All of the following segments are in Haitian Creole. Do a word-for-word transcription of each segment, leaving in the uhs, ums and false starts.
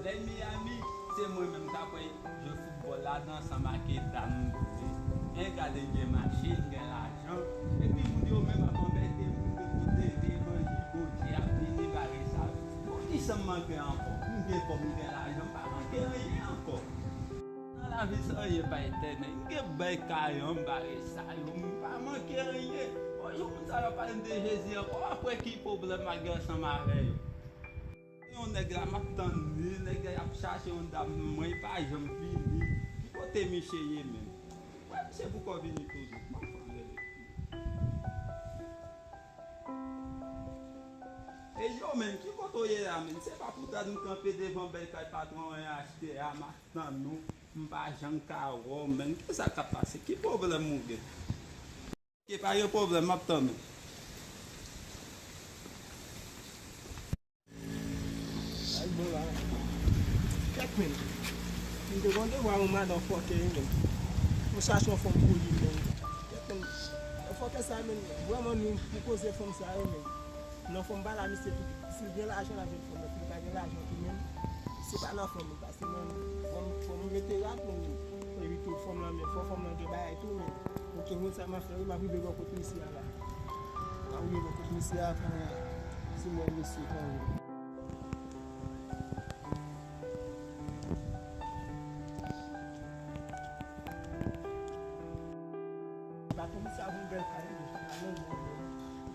Lè Miami, se mwen menm k ap wè jwe foutbòl ladan ansanm ak Edan. E gade, m gen machin, m gen lajan. Epi moun yo menm ap anbète m, m gen pou tele, manji, Bondye ap vini, bagay sa yo. Poukisa m manke ankò? M gen kòb, m gen lajan, m pa manke anyen ankò. Nan lavi, sa anyen pa etènèl. M gen bèl kay an, bagay sa yo, m pa manke anyen. Yon jou moun sa yo ap pale m de Jezi ankò, w ap wè ki pwoblèm m ap gen ansanm avè yo. Yon nèg la, m ap tann li, nèg la ap chache yon dam, mwen, li pa janm vini. Ki kote misye ye menm? Wè, misye poko vini toujou. Kòman fò m rele? E yo menm, ki kote w ye la menm? Se pa pou dat m kanpe devan bèl kay patwon an achte a, m ap tann ou, m pa janm ka wè w menm. Kisa k ap pase? Ki pwoblèm ou gen? Ke pa gen pwoblèm, m ap tann ou. Ay, bon la. Kèt, men. M te gon devwa yon madan fòkè, men. Mwen chache yon fanm pou li, men. Kèt, men. Fòkè sa, men. Vrèman, nou pou koze fanm sa, men. Nan fanm pa la, misye tou. Si l gen lajan, l ap jwenn fanm nan. Si l pa gen lajan, tou, men. Se pa nan fanm li pase, men. Fò m, fò m mete rad, men. Epi tou, fanm lan, men. Fò fanm lan gen bagay, tou, men. Ok, moun sa m ap fè, wi, m ap rive bò kote misye a la. M ap rive bò kote misye a pou si mwen mesye konn. Baton misye a voun bèl kay, men.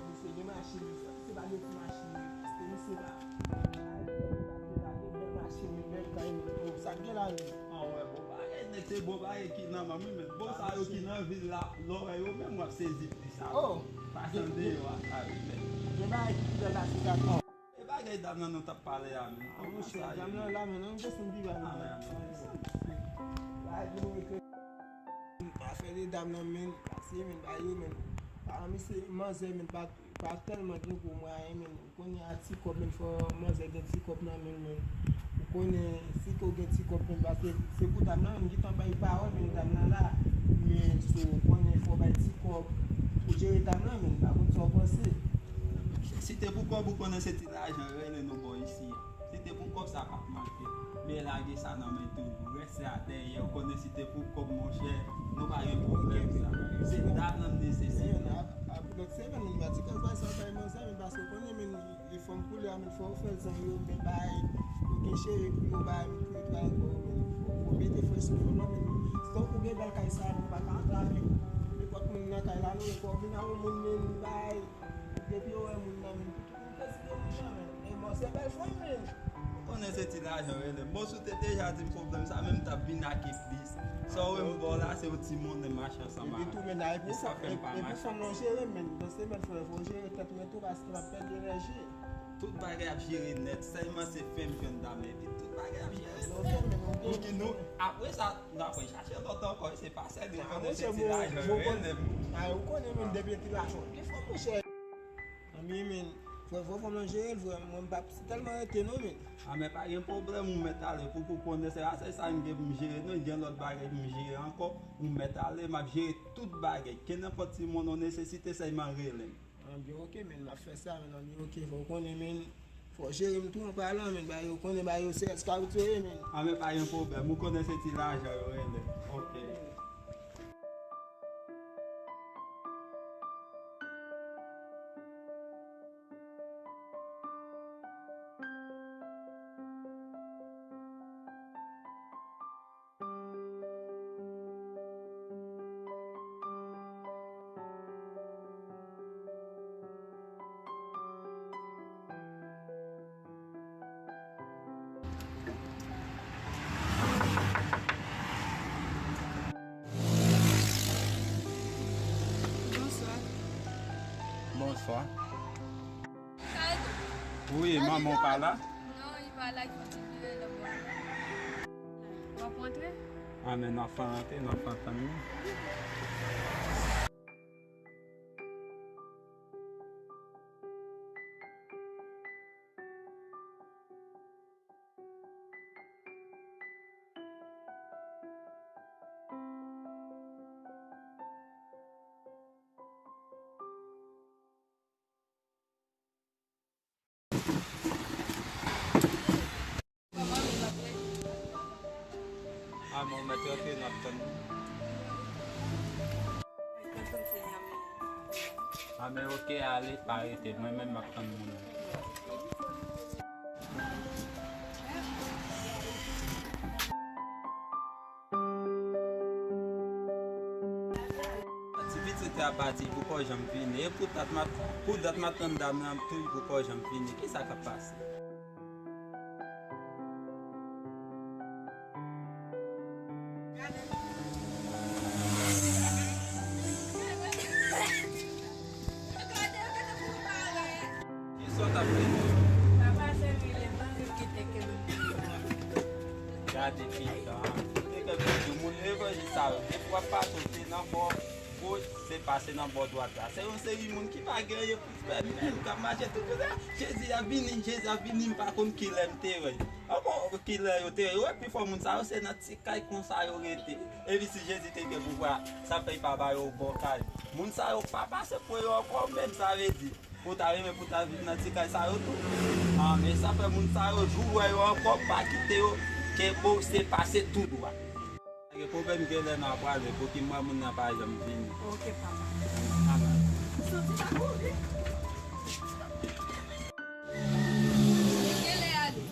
Misye gen machin, misye pa gen ti machin, paske misye pa. Ay, misye pa gen bèl machin, bèl kay, men. Oh, sa k gen la, men? An wè, bon bagay, nèg se bon bagay ki nan men m, wi, men bon sa yo ki nan vil la, lè w wè yo menm w ap sezi plis sa. Oh! Pase an deyò a sa, wi, men. Gen bagay ki pi bèl pase sa, non. E bagay dam nan nou t ap pale a, men. Ah, monchè, dam nan la, men, nan kesyon viv a, men. Afè de dam nan, men, pase, men, ba yo, men. Pa, misye, manzè, men, pa, pa tèlman gen gwo mwayen, men. Kounye a ti kòb, men fò manzè gen ti kòb nan men l, men. Ou konnen, si ke w gen ti kòb, men paske se pou dam nan, men gentan bay pawòl, men dam nan la, men so, ou konnen fò w bay ti kòb pou jere dam nan, men pa konn sa w panse. Si te pou kòb, ou konnen se ti lajan yo rele nou bò isi a. Si te pou kòb, sa p ap manke. Men lage sa nan men toujou. Rès la dèyè, ou konnen si te pou kòb, monchè, nou pa gen pwoblèm sa. Se dam nan nesesite. Lòt semèn, m pa ti kòb sa, sa bay manzè, men paske ou konnen, men Li fanm koulè a, men fò w fè l zanmi yo, men bay, yo gen cheve pou yo bay, men pou yo travay pou yo, men fò w mete frè sou fanm nan, men tankou gen bèl kay sa, men ou pa ka antrave yo. Nenpòt moun nan kay la, non, fò w vin ak yon moun, men bay, depi yo wè moun nan, men pou tout moun fè ti de moun nan, men e mò se bèl fanm, men. Ou konnen se ti lajan rele m. Bon, si w te deja di m pwoblèm sa, men m t ap vin ak plis. Sa w wè m ba w la, se yon ti monnen m mache ansanm avè w. Epi tou, men, epi sa fè m pa mache. Epi fanm nan jere, men, nan semèn, frè, fò w jere tèt mwen tou, paske m ap pèdi enèji. Tout bagay ap jere nèt, sèlman se fè m jwenn dam nan, epi tout bagay ap jere nèt. Ok, men, ok. Pou ki nou, apre sa, nou ap chache lòt ankò, se pa sèl li, ou konnen se ti lajan yo rele m. Ah, ou konnen, men, depi ti lajan, gen fanm, monchè. Anmye, men, frè, fò fanm nan jere l, frè, mwen, m p ap tèlman rete, non, men. Ah, men pa gen pwoblèm, ou mèt ale, pou ou konnen, se pa sèl sa m gen pou m jere, non, gen lòt bagay pou m jere ankò, ou mèt ale, m ap jere tout bagay, kenenpòt ti monnen w nesesite, sèlman rele m. Anbyen, ok, men, m ap fè sa, men, anbyen, ok, fò w konnen, men, fò w jere m tou an palan, men, ba yo konnen, ba yo se escroc yo ye, men. Ah, men pa gen pwoblèm, ou konnen se ti lajan yo rele. Ok. Bonswa. Bonswa. Wi, manman w pa la? Non, li pa la, li soti vire lòt bò. W ap rantre? A, men n ap fè rantre, n ap fè tann li. A, men oke, ale, pa rete. Mwen menm, m ap tann moun. Ti pitit la pati, li poko janm vini. E pou dat m ap, pou dat m ap tann dam nan, tou li poko janm vini. Kisa k ap pase? Kisa w t ap fè? Papa, se rile, ban m kite ke m. Gade fi sa. Te gen pil moun levanjil sa yo. Depi w ap pase, w te nan bò goch, se pase nan bò dwat la. Se yon seri moun ki pa gen anyen pou fè menm, k ap mache tout kote. Jezi ap vini, Jezi ap vini, m pa konn kilè m te wè. Ankò, kilè yo te wè. Yo wè pifò moun sa yo, se nan ti kay konsa yo rete. Epi si Jezi te gen pouvwa, sa fè l pa ba yo bon kay. Moun sa yo pa pase pwen yo ankò menm, sa vle di, ou ta renmen pou ta viv nan ti kay sa yo tou? Ah, men sa fè moun sa yo, jou w wè yo ankò, pa kite yo, kenbe w, se pase tou dwat. Pa gen pwoblèm, genlè n a prale, pou ki m wè moun nan pa janm vini. Oke, papa. Alright. Soti la kouri. Genlè ale.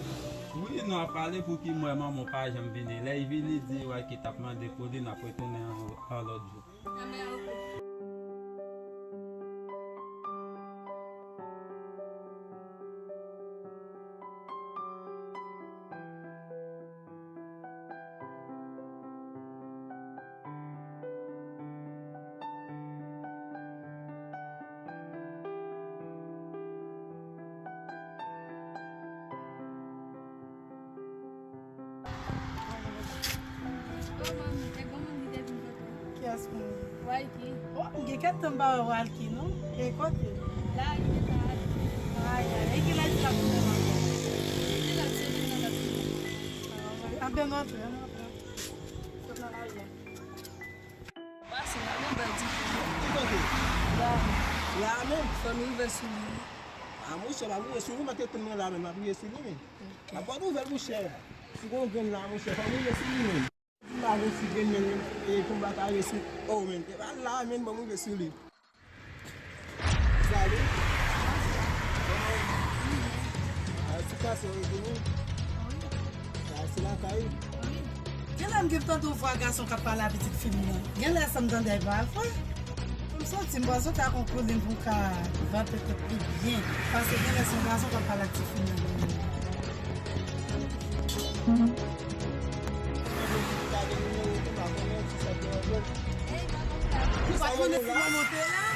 Wi, n a prale, pou ki m wè manman w pa janm vini. Lè l vini, di w ki t ap mande pou li, n ap retounen an, an lòt jou. Amèn, oke. Oh, manmi, e bon moun ki te vin kote w. Kiyès moun? Walky. Oh, m gen kèk tan m pa wè Walky, non. E kote? La, li te ka ale. Ay, ay, e kilè li t ap tounen ankò? Li te ka tounen nan lòt semaine. Ah, anben, nou antre, nou antre. Sot nan lari a. Pase, la, men bandi. Ki kote? La. La menm? Fò m rive sou li. Ah, monchè, m ap rive sou li, m te tann mwen la menm, m ap rive sou li, men. Ok. A, pa nouvèl, monchè. Si gon grenn la, monchè, fò m rive sou li, men. M pa gen ti grenn, men, e konba ka resi. Oh, men, e pa la, men, bon, m rive sou li. Salut. Kòman w ye? Ah, ti pase, w rete menm? Wi. Ah, se lakay ou? Wi. Genlè m gen tande yon vwa gason k ap pale a pitit fi m nan. Genlè sa m tande a pa vre. M santi m pral soti ak yon koulin pou m ka vante tèt li byen. Paske genlè se yon gason k ap pale ak ti fi m nan. Ou pa konnen fi m nan monte la?